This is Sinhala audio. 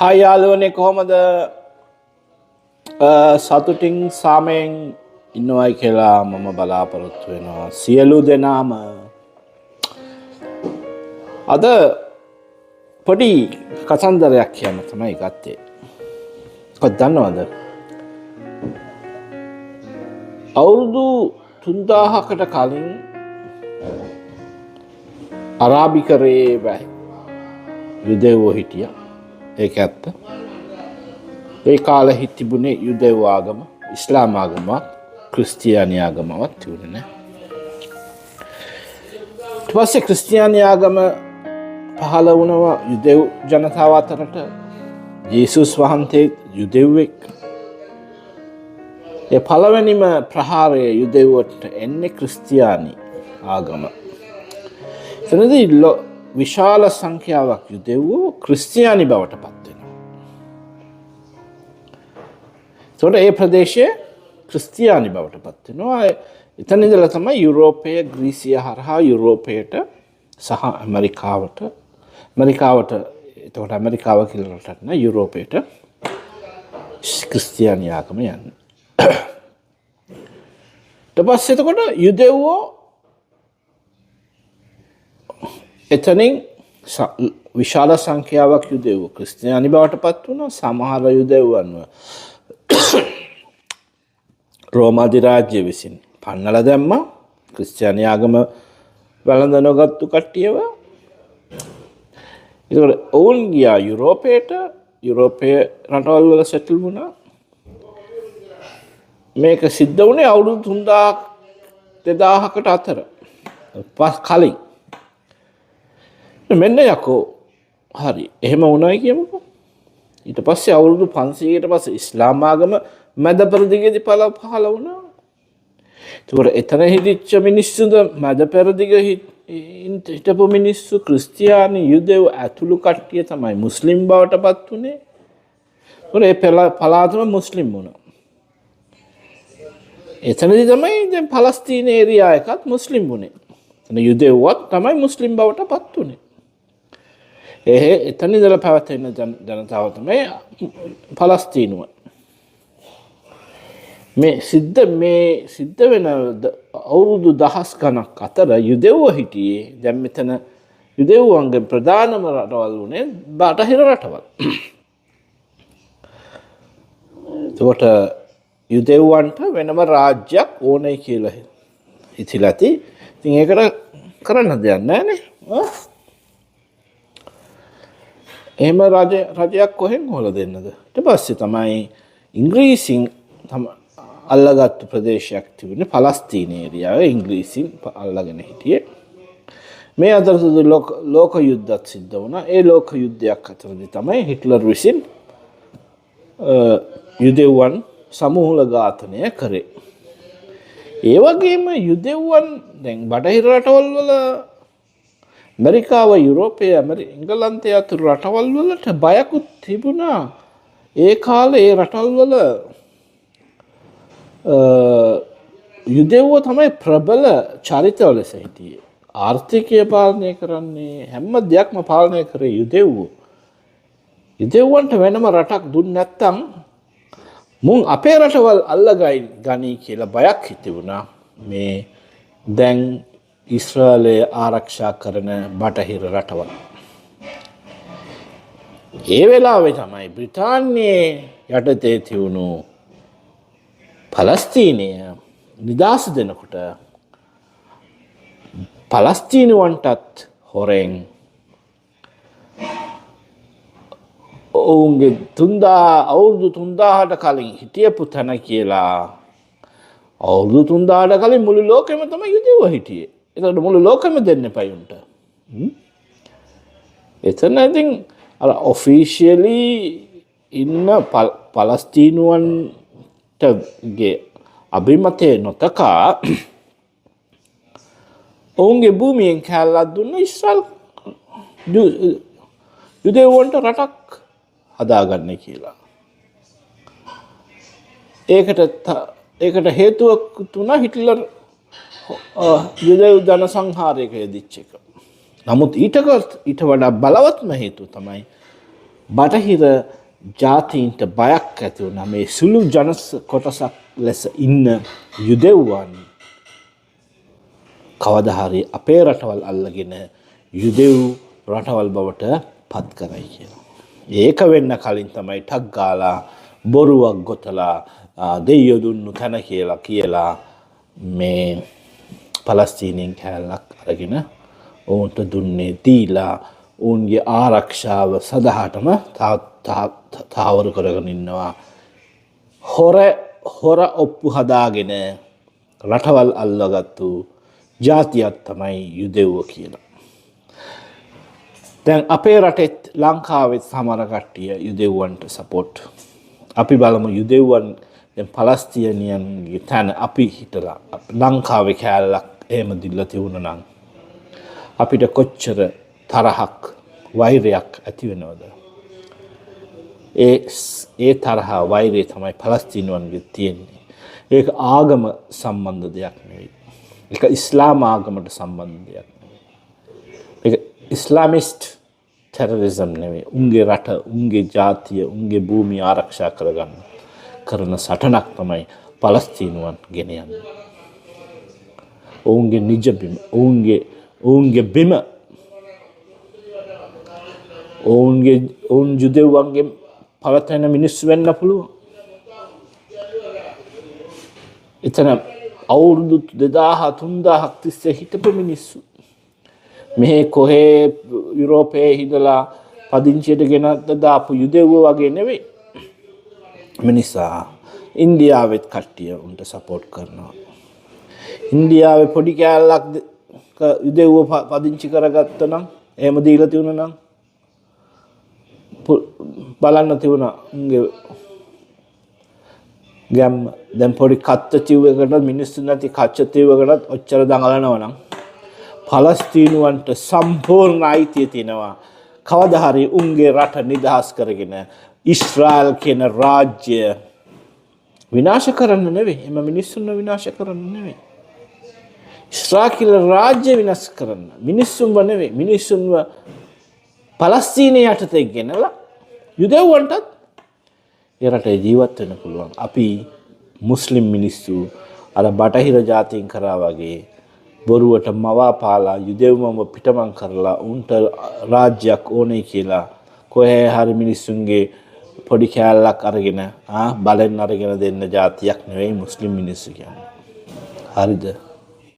හායි යාළුවනේ, කොහොමද? සතුටින් සාමයෙන් ඉන්නවයි කියලා මම බලාපොරොත්තු වෙනවා සියලු දෙනාම. අද පොඩි කතන්දරයක් කියන්න තමයි ගත්තේ. කොහොමද දන්නවද? අවුරුදු 3000කට කලින් අරාබිකරයේ යුදෙව්වෝ හිටියා. ඒක ඇත්ත. ඒ කාලෙ තිබුණේ යුදෙව් ආගම, ඉස්ලාම් ආගමවත් ක්‍රිස්තියානි ආගමවත් තිබුණේ නෑ. ඊට පස්සේ ක්‍රිස්තියානි ආගම පහළ වුණා යුදෙව් ජනතාව අතරට. ජේසුස් වහන්සේ යුදෙව්වෙක්. ඒ පළවෙනිම ප්‍රහාරය යුදෙව්වට එන්නේ ක්‍රිස්තියානි ආගම. එතනදී විශාල සංඛ්‍යාවක් යුදෙව්වෝ ක්‍රිස්තියානි බවට පත් වෙනවා. එතකොට ඒ ප්‍රදේශය ක්‍රිස්තියානි බවට පත් වෙනවා. එතන ඉඳලා තමයි යුරෝපය, ග්‍රීසිය හරහා යුරෝපයට සහ ඇමරිකාවට, එතකොට ඇමරිකාව කියලා රටක් නෑ, යුරෝපයට ක්‍රිස්තියානි ආගම යන්නේ. ඊට පස්සේ එතකොට යුදෙව්වෝ එතනින් විශාල සංඛ්‍යාවක් යුදෙව්වෝ ක්‍රිස්තියානි බවට පත් වුණා. සමහර යුදෙව්වන්ව රෝම අධිරාජ්‍ය විසින් පන්නලා දැම්මා. ක්‍රිස්තියානි ආගම වැළඳ නොගත්තු කට්ටියව. ඒතකොට ඔවුන් ගියා යුරෝපයට, යුරෝපයේ රටවල් වල සෙටල් වුණා. මේක සිද්ධ වුණේ අවුරුදු තුන්දාහක් දෙදාහකට අතර පස් කලින්. මෙන්න යකෝ, හරි, එහෙම වුණයි කියමුකෝ. ඊට පස්සේ අවුරුදු 500කට පස්සේ ඉස්ලාම් ආගම මැද පෙරදිගේදී පහළ වුණා. එතකොට එතන හිටිච්ච මිනිස්සුද මැද පෙරදිග හිටපු මිනිස්සු ක්‍රිස්තියානි යුදෙව් ඇතුළු කට්ටිය තමයි මුස්ලිම් බවට පත් වුණේ. එතකොට ඒ පළාතම මුස්ලිම් වුණා. එතනදී තමයි දැන් පලස්තීන ඒරියා එකත් මුස්ලිම් වුණේ. එතන යුදෙව්වත් තමයි මුස්ලිම් බවට පත් වුණේ. එහෙ එතන ඉඳලා පැවැත්වෙන ජනතාව තමයි පලස්තීනුව. මේ සිද්ධ වෙන අවුරුදු දහස් ගණක් අතර යුදෙව්ව හිටියේ. දැන් මෙතන යුදෙව්වන්ගේ ප්‍රධානම රටවල් වුණේ බටහිර රටවල්. එතකොට යුදෙව්වන්ට වෙනම රාජ්‍යයක් ඕනේ කියලා හිතිලා ඇති. ඉතින් ඒකට කරන්න දෙයක් නෑනේ. එහෙම රජයක් කොහෙන් හොයලා දෙන්නද? ඊට පස්සේ තමයි ඉංග්‍රීසින් අල්ලගත්තු ප්‍රදේශයක් තිබුණේ පලස්තීන ඒරියාවේ ඉංග්‍රීසින් අල්ලගෙන හිටියේ. මේ අතරතුර ලෝක යුද්ධත් සිද්ධ වුණා. ඒ ලෝක යුද්ධයක් අතරදී තමයි හිට්ලර් විසින් යුදෙව්වන් සමූල ඝාතනය කරේ. ඒ වගේම යුදෙව්වන් දැන් බටහිර රටවල් වල ඇමරිකාව, යුරෝපය, එංගලන්තය අතුරු රටවල් වලට බයකුත් තිබුණා. ඒ කාලේ ඒ රටවල් වල යුදෙව්වෝ තමයි ප්‍රබල චරිත ලෙස හිටියේ. ආර්ථිකය පාලනය කරන්නේ, හැම දෙයක්ම පාලනය කරේ යුදෙව්වෝ. යුදෙව්වන්ට වෙනම රටක් දුන්නේ නැත්තම් මුන් අපේ රටවල් අල්ලගයි ගනී කියලා බයක් හිතිවුණා. මේ දැන් ඊශ්‍රායලය ආරක්ෂා කරන බටහිර රටවල්. ඒ වෙලාවේ තමයි බ්‍රිතාන්‍යයේ යටතේ තියුණු පලස්තීනය නිදහස දෙනකොට පලස්තීනුවන්ටත් හොරෙන් ඔවුන්ගේ අවුරුදු තුන්දාහට කලින් හිටියපු තැන කියලා අවුරුදු තුන්දාහට කලින් මුළු ලෝකෙම තමයි යුදෙව්ව හිටියේ. ඒතකොට මුළු ලෝකෙම දෙන්න එපා උන්ට. එතන ඉතින් අර ඔෆිෂියලි ඉන්න පලස්තීනුවන්ටගේ අභිමතය නොතකා ඔවුන්ගේ භූමියෙන් කෑල්ලක් දුන්න ඊශ්‍රායල් යුදෙව්වන්ට රටක් හදාගන්න කියලා. ඒකට හේතුවක් වුණා හිට්ලර් යුදෙව් ජන සංහාරයක යෙදිච්ච එක. නමුත් ඊට වඩා බලවත්ම හේතුව තමයි බටහිර ජාතීන්ට බයක් ඇති වුණා මේ සුළු ජන කොටසක් ලෙස ඉන්න යුදෙව්වන් කවදා හරි අපේ රටවල් අල්ලගෙන යුදෙව් රටවල් බවට පත් කරයි කියලා. ඒක වෙන්න කලින් තමයි ටක් ගාලා බොරුවක් ගොතලා දෙයියෝ දුන්නු තැන කියලා කියලා මේ පලස්තීනයෙන් කෑල්ලක් අරගෙන ඔවුන්ට දුන්නේ දීලා ඔවුන්ගේ ආරක්ෂාව සදහටම තහවුරු කරගෙන ඉන්නවා. හොර හොර ඔප්පු හදාගෙන රටවල් අල්ලගත්තු ජාතියක් තමයි යුදෙව්ව කියලා. දැන් අපේ රටෙත් ලංකාවෙත් සමහර කට්ටිය යුදෙව්වන්ට සපෝට්. අපි බලමු යුදෙව්වන් දැන් පලස්තීනියන්ගේ තැන අපි හිටලා ලංකාවේ කෑල්ලක් එහෙම දීලා තිබුණා නම් අපිට කොච්චර තරහක් වෛරයක් ඇති වෙනවද? ඒ ඒ තරහ වෛරය තමයි පලස්තීනුවන්ගේ තියෙන්නේ. ඒක ආගම සම්බන්ධ දෙයක් නෙවෙයි. ඒක ඉස්ලාම ආගමට සම්බන්ධ දෙයක් නෙවෙයි. ඒක ඉස්ලාමිස්ට් ටෙරරිසම් නෙවෙයි. උන්ගේ රට, උන්ගේ ජාතිය, උන්ගේ භූමිය ආරක්ෂා කරගන්න කරන සටනක් තමයි පලස්තීනුවන් ගෙන යන්නේ. ඔවුන්ගේ නිජ බිම, ඔවුන්ගේ බිම, ඔවුන් යුදෙව්වන්ගේ පවත්වන මිනිස්සු වෙන්න පුළුවන්. එතන අවුරුදු 2000 3000ක් තිස්සේ හිටපු මිනිස්සු. මෙහෙ කොහේ යුරෝපයේ හිඳලා පදිංචියට ගෙනත් දාපු යුදෙව්වෝ වගේ නෙවෙයි. මිනිසා ඉන්දියාවෙත් කට්ටිය උන්ට සපෝට් කරනවා. ඉන්දියාවේ පොඩි කෑල්ලක් යුදෙව්වෝ පදිංචි කරගත්ත නම්, එහෙම දීලා තියුණා නම් බලන්න තිබුණා උන්ගේ ගැම්ම. දැන් පොඩි කච්ච තිව් එකකටත් මිනිස්සු නැති කච්ච තිව් එකකටත් ඔච්චර දඟලනවා නම් පලස්තීනුවන්ට සම්පූර්ණ අයිතිය තියෙනවා. කවදා හරි උන්ගේ රට නිදහස් කරගෙන ඊශ්‍රායල් කියන රාජ්‍ය විනාශ කරන්න නෙවෙයි, එම මිනිස්සුන්ව විනාශ කරන්න නෙවෙයි. ඊශ්‍රායල් කියලා රාජ්‍ය විනාශ කරන්න. මිනිස්සුන්ව නෙවෙයි, මිනිස්සුන්ව පලස්තීනය යටතේ ගෙනලා යුදෙව්වන්ටත් ඒ රටේ ජීවත් වෙන්න පුළුවන්. අපි මුස්ලිම් මිනිස්සු අර බටහිර ජාතීන් කරා වගේ බොරුවට මවා පාලා යුදෙව්වම පිටමං කරලා උන්ට රාජ්‍යයක් ඕනේ කියලා කොහේ හරි මිනිස්සුන්ගේ පොඩි කෑල්ලක් අරගෙන බලෙන් අරගෙන දෙන්න ජාතියක් නෙවෙයි මුස්ලිම් මිනිස්සු කියන්නේ. හරිද?